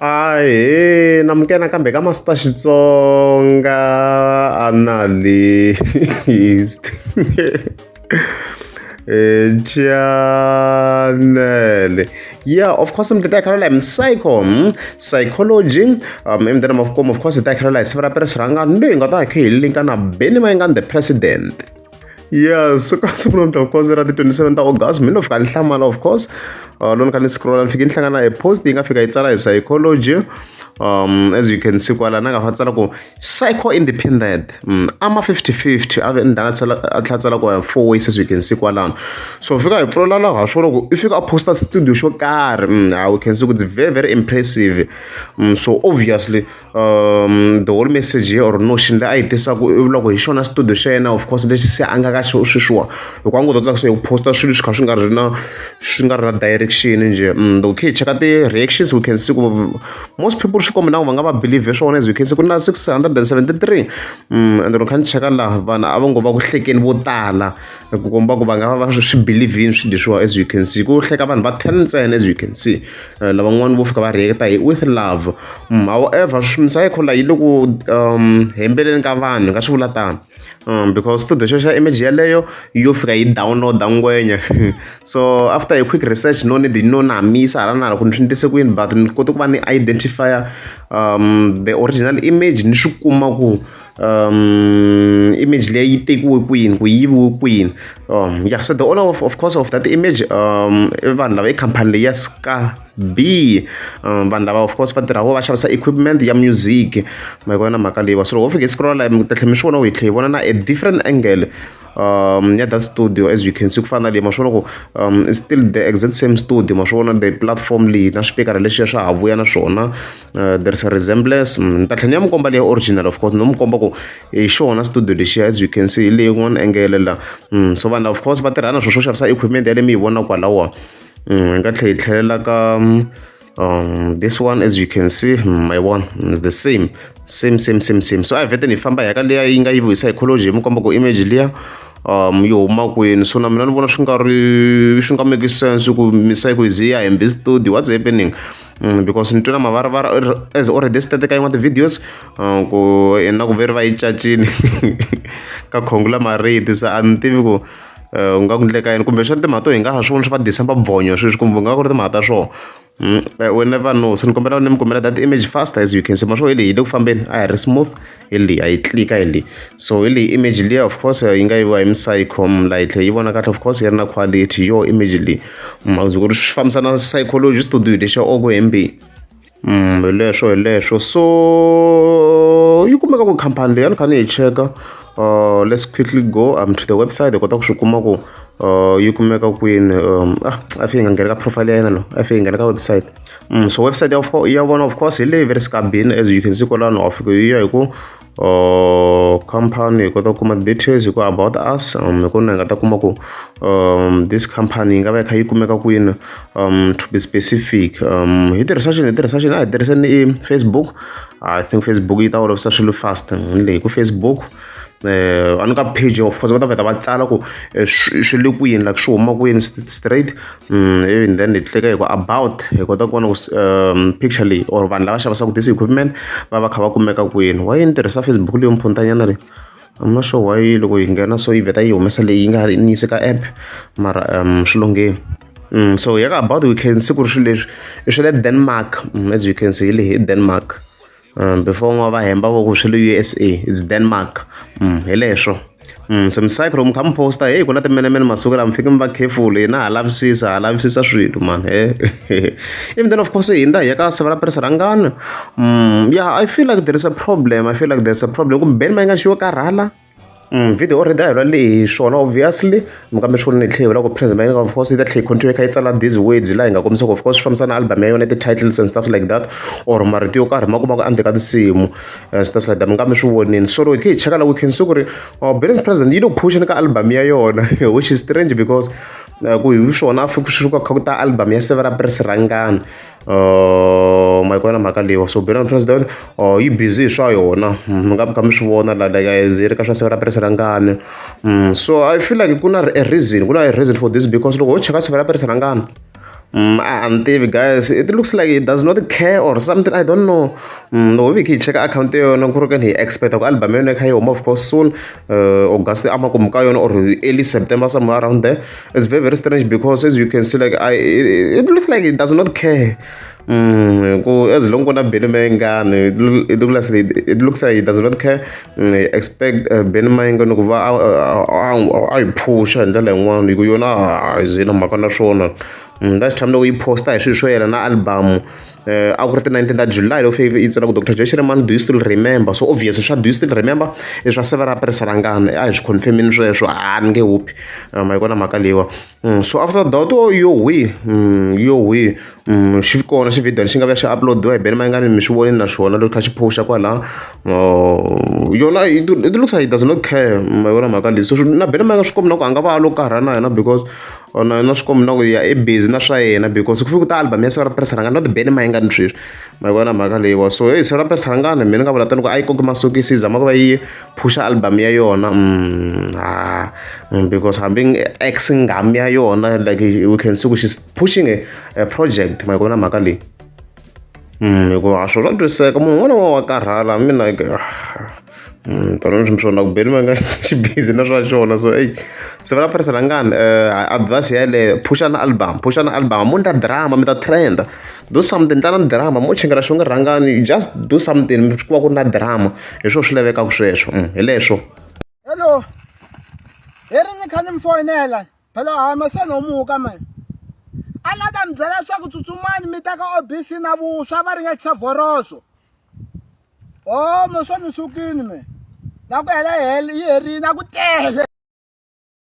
Ahee, namukela nakambe ka Master Xitsonga Analyst channel. Yeah, of course mi ta khala la psycho psychology in the name of of course hi ta khala la hi siva ra Paris Rhangani leyi hi nga ta hi kha hi linka na Benny Mayengani the president. Yeah, so ka siku namuntlha of course ra ti 27 ta August mi no fika ni hlamala of course loko ni kha ni scrolla ni fike ni hlangana hi post yi nga fika yi tsala hi psychology as you can see kwala na nga fa tsala ku psycho independent ama 50-50 a ve ndhana tsala a tlhela tsala ku four ways as you can see kwalano so fika hi pfulela laha swona ku i fika a posta studio xo karhi we can see ku it's very very impressive so obviously the whole message here or notion leyi a yi tisaka i vula ku hi xona studio xa yena of course lexi se a nga ka xo sweswiwa hikuva a ngo to tsakisa hi ku posta swilo swi kha swi nga ri na swi nga ri na direction njhe loko khe hi cheka ti-reactions we can see ku most people swi komba na ku va nga va believe swona as you can see ku na 673 and loko kha ni cheka laha vanhu a va ngo va ku hlekeni vo tala ku komba ku va nga va va swi believe-ini swilo leswiwa as you can see ku hleka vanhu va 10 ntsena as you can see lavan'wana vo fika va react hi with love however psycho la yi le ku hembeleni ka vanhu hi nga swi vula tano because studio xo xa image yeleyo yo fika yi download ngwenya so after a quick research no need no namisa hala na hala ku ni swi ndlise ku yini but ni kote ku va ni identify the original image ni swi kuma ku image leyi yi tekiwe kwini ku yiviwe kwini yeah so the owner of course of that image i vanhu lava i khampani leyi ya Ska B vanhu lava of course va tirha va xavisa equipment ya music ma yi vona mhaka leyiwa so loko ho fika hi scroll la mi ta tlhela mi swi vona ku hi tlhela hi vona na a different angle ya that studio as you can see ku fana na leyi ma swi vona ku it's still the exact same studio ma swi vona the platform leyi na swipikara leswiya swa ha vuya na swona there is a resemblance ni ta tlhela ni ya mi komba leya original of course no mi komba ku hi xona studio lexiya as you can see hi leyi yin'wana angle la so vanhu of course va tirha na swilo swo xavisa equipment ya le mi yi vona kwalawa hi nga tlhela hi tlhelela ka this one as you can see my one is the same same same same same so a hi vhete ni famba hi ya ka liya yi nga yi hi psychology hi mi komba ku image liya yi huma kwini so na mina ni vona swi nga ri swi nga make sense ku psycho yi ze ya hembe studio what's happening because ni twe na mavarivari as already stated ka yin'wana ti-videos ku na ku ve ri va yi cacini ka khongo la mariti se a ni tivi ku u nga ku endleka yini kumbexana timhaka to hi nga ha swi voni swi va December bvonyo sweswi kumbe ku nga ku ri timhaka ta swona we never know se ni kombela ni mi kombela that image faster as you can see ma swo hi leyi yi le ku fambeni a hi ri smooth hi leyi a yi tlika hi leyi so hi leyi image liya of course yi nga yiviwa hi Psycho la yi tlhela yi vona kahle of course yi ri na quality yo image leyi a ku ri swi fambisana na psychology studio lexa oko hembe hi leswo hi leswo so yi kumeka ku khampani leyi a ni kha ni yi cheka let's quickly go to the website hi kota ku swi kuma ku yi kumeka kwini a fike hi nga ngheni ka profile ya yena lo a fike hi nghena ka website so website ya ya vona of course hi leyi very Skabini as you can see kwalano wa fika yi ya hi ku company hi kota ku kuma details hi ku about us hi kona hi nga ta kuma ku this company yi nga va yi kha yi kumeka kwini to be specific hi tirhisa xini hi tirhisa xini a hi tirhiseni i Facebook I think Facebook yi ta olovisa swilo fast leyi ku Facebook a ni ka page of course va ta vheta va tsala ku swi le kwini like swi huma kwini straight and then hi tlika hi ku about hi kota ku vona ku picture leyi or vanhu lava xavisaka this equipment va va kha va kumeka kwini why ni tirhisa Facebook leyo mphunta-nyana leyi I'm not sure why loko hi nghena so yi vheta yi humesa leyi yi nga ni yisi ka app mara swi lunghile so ya ka about we can see ku ri swilo leswi i swa le Denmark as you can see hi leyi i Denmark before n'wa va hemba vo ku swi le USA it's Denmark hi leswo se Psycho loko mi kha mi posta heyi ku na timenemene masiku lama mi fike mi va careful hina ha lavisisa ha lavisisa swilo man he even then of course hi hundza hi ya ka Siva ra Paris Rhangani yeah I feel like there is a problem I feel like there is a problem kumbe Benny Mayengani xi yo karhala video already a hi vulavuli hi swona obviously mi kambe swi vona hi tlhela hi vula ku President Mayengani of course yi ta tlhela yi continue yi kha yi tsala these words laha hi nga kombisa ku of course swi fambisana na album ya yona ti-titles and stuff like that or marito yo karhi ma kumaka endzeni ka tinsimu and stuff like that mi nga mi swi vonini so loko hi kha hi cheka la we can see ku ri Benny President yi le ku phusheni ka album ya yona which is strange because ku hi swona a fika swi kha ku ta album ya Siva ra Paris Rhangani ma yi vona mhaka leyiwa so Benny President yi busy hi swa yona mi nga kha mi swi vona la like a yi ri ka swa Siva ra Paris Rhangani so I feel like ku na a reason ku na a reason for this because loko ho cheka Siva ra Paris Rhangani A ni tivi guys it looks like it does not care or something I don't know. Loko hi hi cheka akhawunti ya yona ku ri ka ni hi expect ku album ya yona yi kha yi huma of course soon August emakumu ka yona or early September somewhere around there. It's very very strange because as you can see like I it looks like it does not care. Ku as long ku na Benny Mayengani it looks like it does not care. Expect Benny Mayengani ku va a yi phusha hi ndlela yin'wani hi ku yona a yi ze na mhaka na swona. Last time loko yi post-a hi swilo swo yelana na album a ku ri ti 19 ta July loko yi tsala ku Doctor Joe Shirimani do you still remember so obviously swa do you still remember i swa Sivara Rhangani a hi swi confirm-ini sweswo a ni nge hupi ma yi vona mhaka leyiwa. So after that yo hwi yo hwi xi kona xivhidiyo xi nga vuya xi upload-iwa hi Benny Mayengani mi swi vonile na xona loko kha xi post-a kwalaya yona it looks like it does not care ma yi vona mhaka leyi so na Benny Mayengani swi komba na ku a nga va a lo karhala na yena because na yena swi komba na ku ya i busy na swa yena because ku fike ku ta album ya Sivara Rhangani not Benny Mayengani sweswi ma yi vona mhaka leyiwa so heyi Sivara Rhangani mina ni nga vula tani ku a yi koki masokisi yi zama ku va yi phusha album ya yona because hambi ex nghami ya yona like we can see ku she's pushing a project ma yi vona mhaka leyi hikuva swilo swa twisiseka munhu un'wana na un'wana wa karhala I mean like tona swi swona ku Benny Mayengani xi busy na swa xona so eyi Sivara Rhangani advice yeleyo phusha na album phusha na album mo endla drama mi ta trend do something tlanga drama mo chingela xonge rhangani just do something ku va ku ri na drama hi swona swi lavekaka sweswo hi leswo. Hello he ri ni kha ni mi foyinela phela hama se no muka mani a la ta mi byela leswaku tsutsumani mi ta ka O_B_C na vuswa va ringetisa vhoroso ho mo swo ni sukile me na ku hela yi herile na ku tele.